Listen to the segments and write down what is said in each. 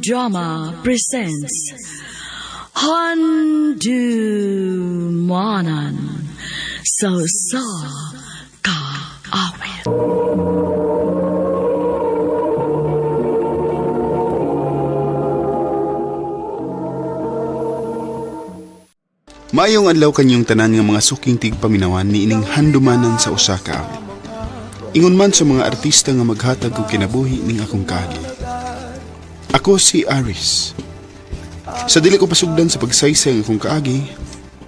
Drama presents Handumanan sa Usa Ka Awit. Maayong adlaw kanyong tanan nga mga suking tigpaminawan niining handumanan sa usa ka awit. Ingon man sa mga artista nga maghatag og kinabuhi ning akong kaagi. Ako si Aris. Sa dili ko pasugdan sa pagsaysay ang akong kaagi,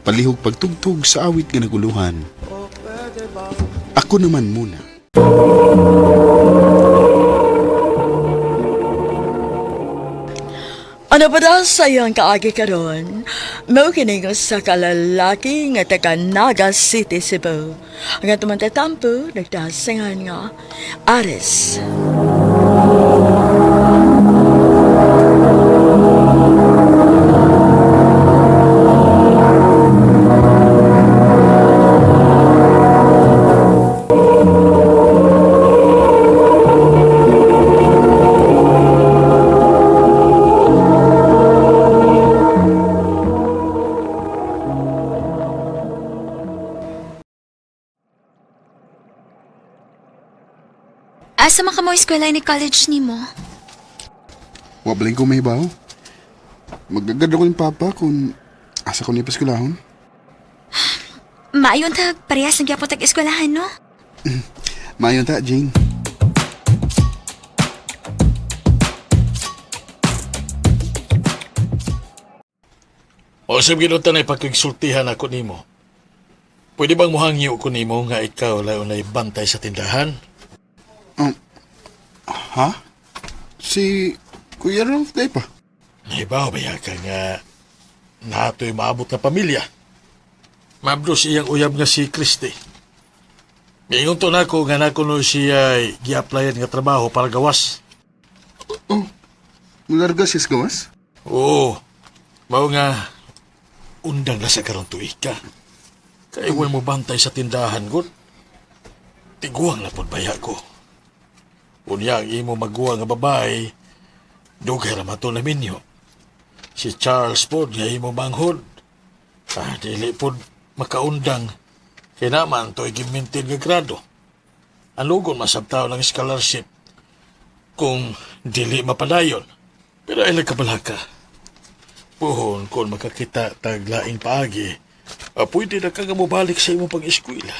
palihog pagtugtog sa awit nga naguluhan. Ako naman muna. Ano pa daw sa iyong kaagi karon? Mao kini nga sa kalalaki nga taga Naga City, Cebu. Ang atong tatampo nagdasingan nga Aris. Asa man ka mo eskwela ni college nimo? Wa balay ko mahibaw. Magagad ako ni Papa kung asa ko niya paskulahon. Maayon ta parehas na gyapon tag eskwelahan, no? Maayon ta, Jane. O sab ginutan ay pagkigsultihan ako nimo. Pwede bang muhangyo ko nimo nga ikaw layo na bantay sa tindahan? Ha? Si Kuya Ralph day pa. Nahibaw ba ka nga nato'y maabot na pamilya? Mabdos iyang uyab nga si Christy. Miingon to nako nga nako no siya gi-applyan nga trabaho para gawas. Oh, mularga siya sa gawas? Oo, mao nga undang na sa karon tuig ka. Kay way mo bantay sa tindahan gud. Tiguang na pud baya ko. Unya ang imo maguwang nga babae, dugay ra man to na minyo. Si Charles pod nga imo manghod. Ah, dili pod makaundang. Kay naman to'y gimintin nga grado. Ang lugon masabtaw ng scholarship kung dili mapadayon. Pero ay nagkabalaka. Puhon, kung makakita tag laing paagi, pwede na ka nga mobalik sa imong pag-eskwela.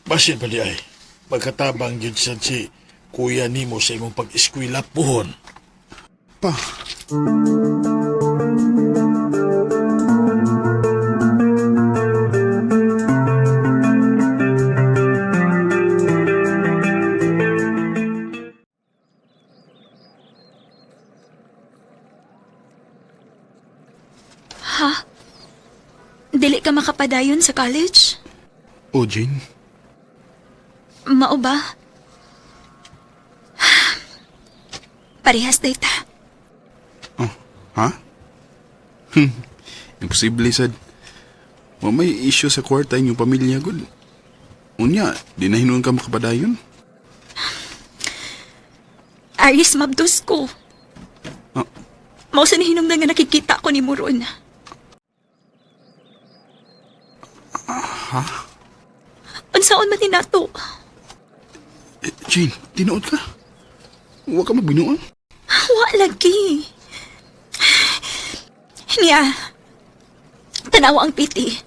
Basin pa di ay, magkatabang yun sa si kuya nimo sa imong pag-eskwela, puhon. Pa. Dili ka makapadayon sa college? Oh, Jane. Mao ba? Parehas day ta. Oh, ha? Imposible, sad. Wa may issue sa kwarta inyong pamilya, good. Unya, di na hinuon ka makapadayon. Aris, mabdos ko. Ah. Mao sa hinungdan nga nakikita ko ni Muron. Ha? Unsaon man ni nato? Eh, Jane, tinuod ka. Wa ka magbinuang. Wa lagi. Niya, tanawa ang piti.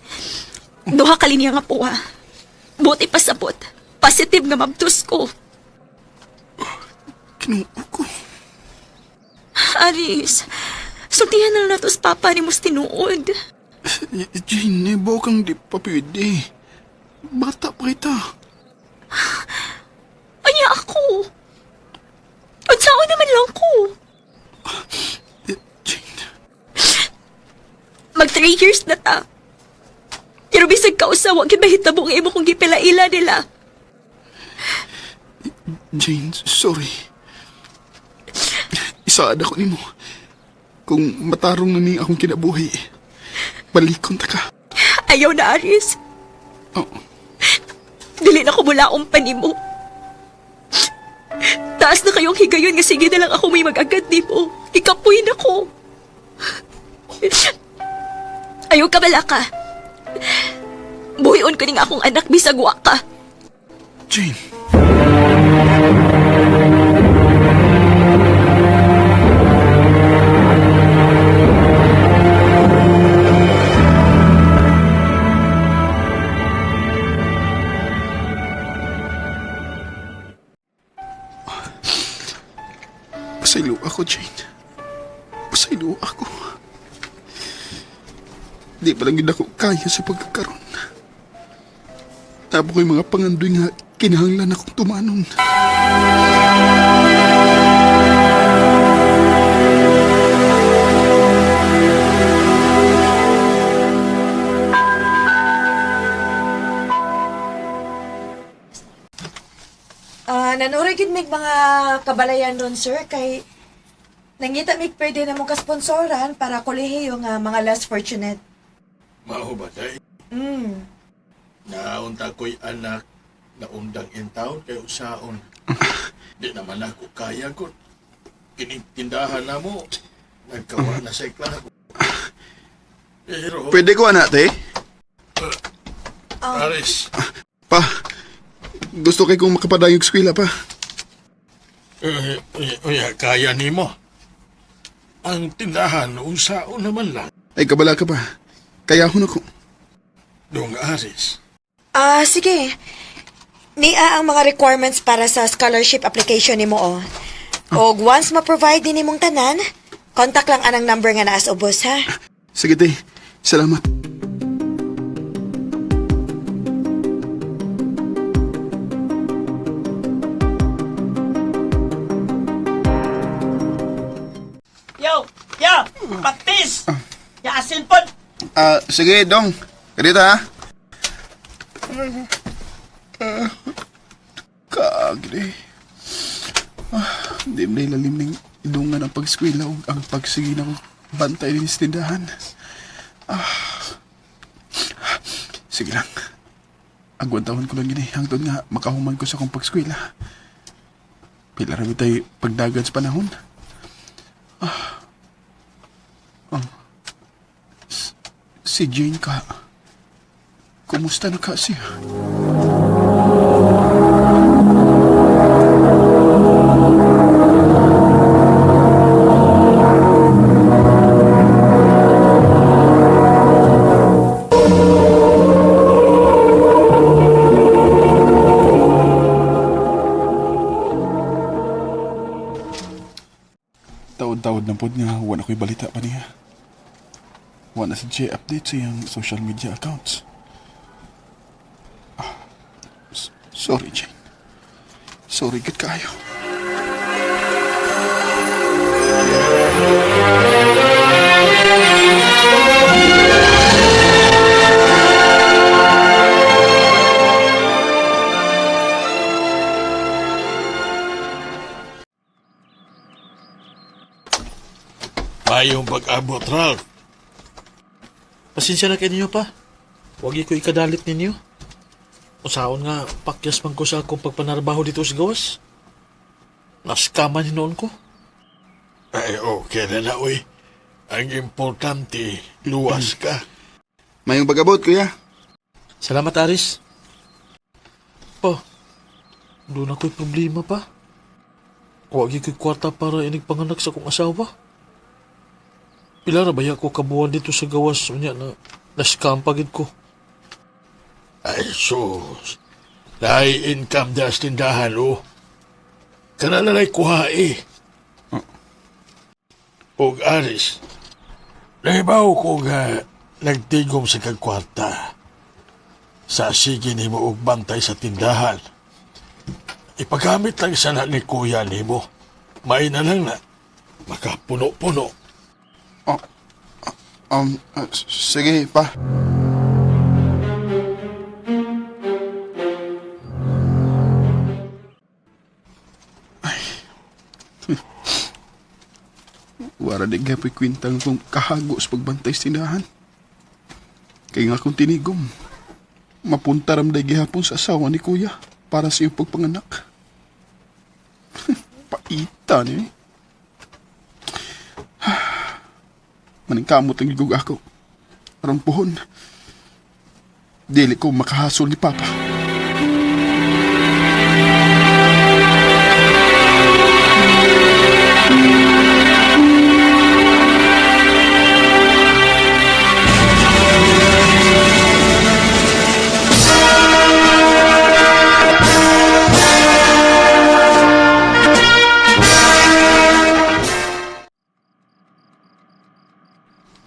Duha ka linya nga puwa. Buti pasabot. Positive nga mabdos ko. Kinuo ko. Aris, sultihan na lang nato sa papa ni mos tinuod. Eh, Jane, ibaw kang di pa pwede. Bata pa kita. Anya ako. Unsaon naman lang ko. Eh, Jane, Mag 3 years na ta. Pero bisag kausa, wa gyud mahitabo ang imo kong gipilaila nila. Jane, sorry. Isaad ako nimo. Kung matarong na ni akong kinabuhi, balikon ta ka. Ayaw na, Aris. Oh, Dili na ko mulaong pa nimo. Taas na kayong higayon nga sige na lang ako may mag-agad nimo. Ikapuy na ko. Ayaw ka bala ka. Buhion ko ning akong anak bisag wa ka. Jane. Pasaylo ako, Jane. Pasaylo ako. Di pa lang yun ako kaya sa pagkakaroon. Tapo ko'y mga pangandoy nga kinahanglan akong tumanon. Ah, nanuray gid mig mga kabalayan ron sir kay nangita mig pwede na mo kasponsoran para kolehiyo nga mga less fortunate. Mao ba day? Mm. Naunta ko'y anak na undang in town kay usaon. Di naman ako kaya ko. Kining tindahan na mo. Nagkawa na sa iklaro. Pero, Pwede ko anak, te? Aris, Pa, gusto kay kong makapadayog eskwela pa. eh, eh, kaya nimo. Ang tindahan, usaon naman lang. Ay, kabala ka pa. Kaya ako na ko. Dong Aris, Ah, sige. Nia ang mga requirements para sa scholarship application nimo oh. Og once ma-provide ni nimong tanan, contact lang anang number nga naa sa ubos ha. Sige, te. Salamat. Yo! Yo! Practice! Ya asin pod! Ah, sige, Dong. Ganito, ha? Kaagri. Ah, di mo na ilalim ng idungan ang pag-eskwela o ang pagsige ng bantay din sa tindahan. Ah. Sige lang. Agwantahon ko lang gini. Hangtod nga, makahuman ko sa akong pag-eskwela. Pila rami tayo pagdagan sa panahon. Ah. Oh. Si Jane ka. Kumusta na ka siya? Taod-taod na pod nga, wala ko'y balita pa niya. Wala sa Jay update sa iyang social media accounts. Ah, sorry, Jane. Sorry, gid kayo. mayong pag-abot, Ralph. Pasensya na kayo ninyo pa. Huwag ko ikadalit ninyo. Usaon nga, pakyas man ko sa akong pagpanarbaho dito sa gawas. Naskaman hinoon ko. Ay, okay na na, uy. Ang importante, luwas ka. Mayong pag-abot, kuya. Salamat, Aris. Pa, doon ako'y problema pa. Huwag ko'y kwarta para inig panganak sa akong asawa. Pila ra ba ko kabuan dito sa gawas unya na naskam pagid ko. Ay, sus. Dahil income das tindahan, oh. Kanalalay kuha, eh. Og Aris, nahibaw ko nga nagtigom sa kagkwarta. Sa sige nimo og bantay sa tindahan. Ipagamit lang sana ni kuya nimo. May na lang na. Makapuno-puno. Oh, sige, pa. Ay. Wara di gapoy kwintang kung kahago sa pagbantay sa tindahan. Kaya nga akong tinigom. Mapunta ram day gihapon sa asawa ni kuya para sa iyong pagpanganak. Unsa ni? Maningkamot ang gigug ako. Aron puhon. Dili ko makahasol ni Papa.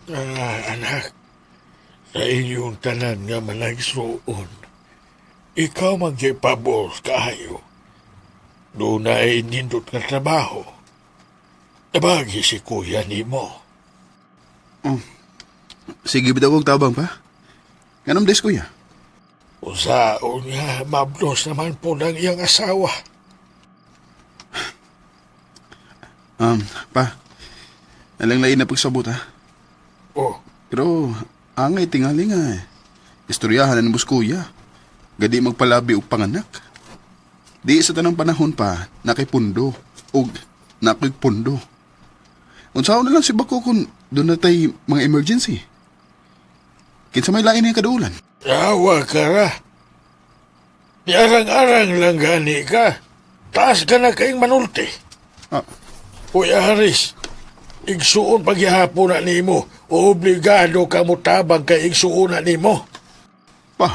Ah, anak, sa inyong tanan nga managsuon, ikaw magyapabor kaayo. Doon na ay nindot nga trabaho. Tabagi si kuya nimo. Sige, bitaw kog tabang pa. Ganun des, kuya. Usaon nga, mablos naman po ng iyang asawa. Pa, nalang lain na pagsabot ha. Oh, Pero, angay tingali nga eh. Istoryahan na ni kuya. Gadi magpalabi og panganak. Di sa tanang panahon pa, nakay pundo. Og nakay pundo. Unsaon na lang si Bako kung doon na tay mga emergency. Kinsa may lain na yung kadulan. awa ka ra. Di arang-arang lang gani ka. Taas ka na kayong manulti. Ah, Uy, Aris, igsuon pagyahapon na nimo. Obligado ka mo tabang kay igsuon na nimo. pa.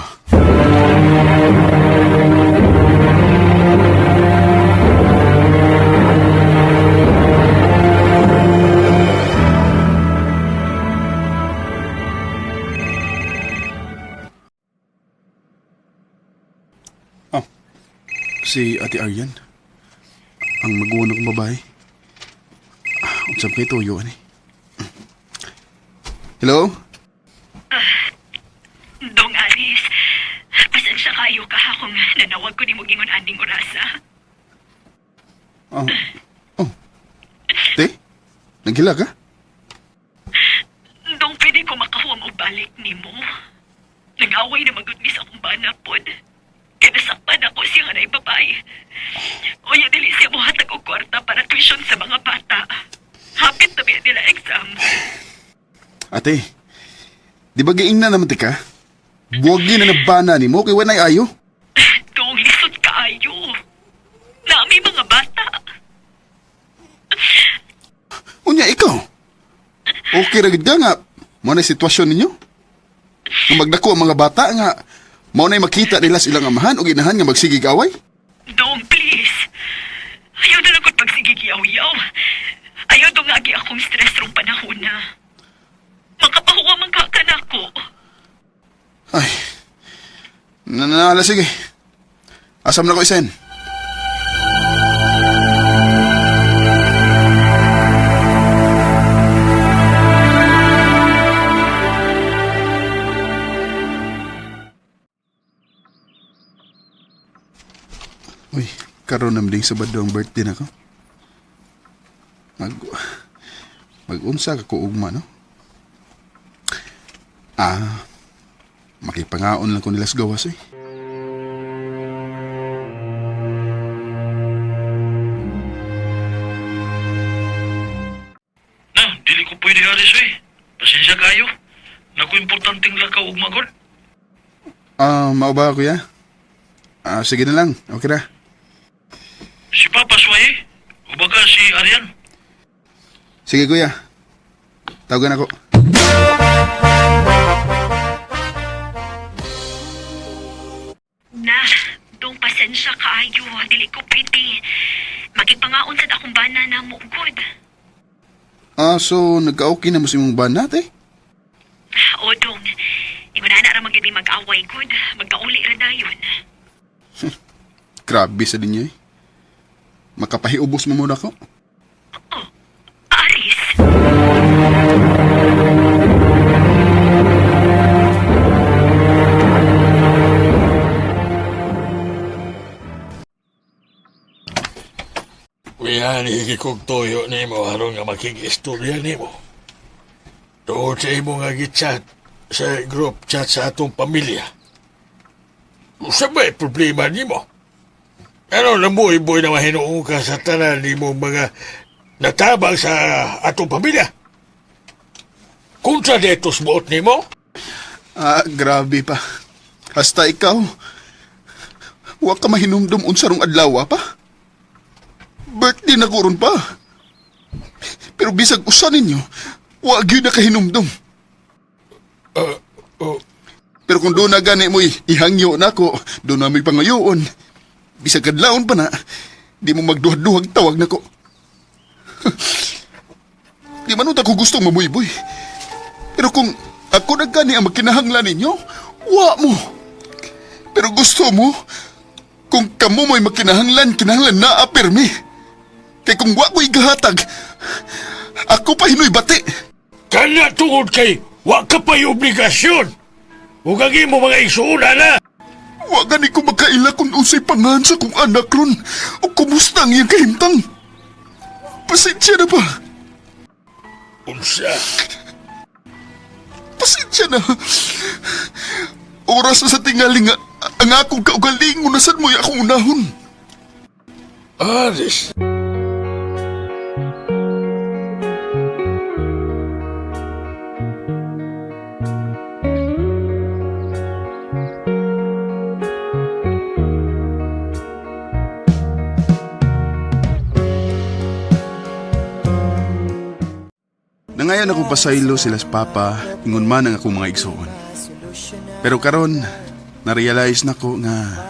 Ah, si Ate Aryan. Ang maguwan akong babae. Ah, unsam kay tuyo ani. Hello? Dong Aris, pasensya kayo ka kung nanawag ko ni mo gingon anding orasa. Oh. Oh. Te? Naghila ka? Dong pwede ko makahuam og balik nimo. Nag-away na magud mi sa akong bana pod. Kaya nasakpan ako siya nga naibabay. Unya dili siya mohatag og kwarta para tuition sa mga bata. Hapit na biya nila exam. Ate, di ba giingna naman ti ka? Buwagin na nabana ni mo kay wanay ayo. Dong lisod kaayo. Nami mga bata. Unya ikaw. Okay ra gid ka nga mo na sitwasyon ninyo. Kung magdako ang mga bata nga mao na'y makita nila sa ilang amahan o ginahan nga magsigig away. Dong, please. Ayaw na lang ko't pagsigigiyaw-yaw. Ayaw dong agi akong stress rong panahon na. Makapahuwa man ka kanako. Ay. Nanala sige. Asam na ko isen. Uy, karon nam ding Sabado ang birthday nako. Mag Mag-unsa ka ko ugma, no? Ah, makipangaon lang ko nila sa gawas eh. Na, dili ko pwede Aris eh. Pasensya kayo. Naku, importanteng lakaw ug magod. Ah, mao ba kuya? Ah, sige na lang. Okay ra. Si Papa Sway eh. O baka si Arian. Sige kuya. Tawagan ako. Na, dong pasensya kaayo. Dili ko pwede. Makipangaon sad akong bana na mo good. Ah, so nagka-okay na mo sa imong banat eh? O dong, ingon na ra magyud mi mag-away good. Magkauli ra dayon. Grabe sa ninyo eh. Makapahiubos mo muna ako. Oh, Aris. Kuya, higi kong toyo nimo aron nga makig-istorya nimo. Doon sa imo nga gichat sa group chat sa atong pamilya. Usa ba'y problema nimo? Ano nabuhi-buhi na mahinuong ka sa tanan ni mo mga natabang sa atong pamilya? Kontra detos buot nimo? Ah, grabe pa. Hasta ikaw. Wa ka mahinumdum unsa rong adlaw pa. Birthday na ko ron pa. Pero bisag usa ninyo, wa gyud na kahinumdum. Oh, Pero kung doon na gani mo ihangyo na ko, doon na may pangayoon. Bisag kadlawon pa na, di mo magduhag-duhag tawag na ko. Di man unta ko gustong mamuyboy. Pero kung ako na gani ang magkinahanglan ninyo, wa mo. Pero gusto mo, kung kamo mo'y magkinahanglan, kinahanglan na apirmi. Kay kung wa ko'y gahatag, ako pa hinoy bati. Kana tungod kay wa ka pa'y obligasyon. Ug ang imo mga igsuuna na. Wa gani ko makaila kung unsay pangan sa kong anak ron o kumusta ang iyang kahimtang. Pasensya na pa. Unsa? Pasensya na. Oras na sa tingali nga ang akong kaugalingon na sad mo'y akong unahon. Aris. Nangayon ako pasaylo sila sa papa, ingon man ang akong mga igsoon. Pero karon, na-realize na ko nga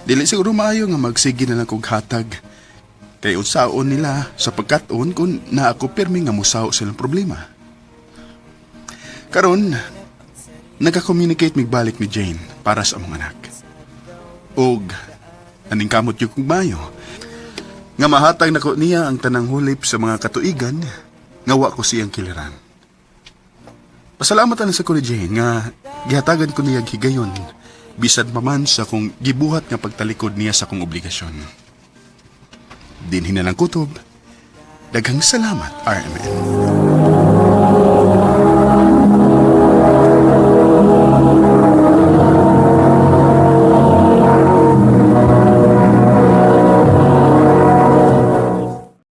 dili siguro maayo nga magsige na lang kog hatag. Kay unsaon nila sa pagkat-on kung na ako pirmi nga musaw silang problema. Karon, nagka-communicate migbalik ni Jane para sa among anak. Og aning kamot yung kong mayo. Nga mahatag nako niya ang tanang hulip sa mga katuigan nga wa ko siyang kiliran. Pasalamat na sa ko ni Jane nga gihatagan ko niya higayon bisan pa man sa kong gibuhat nga pagtalikod niya sa kong obligasyon. Dinhin na lang kutob. Daghang salamat, RMN.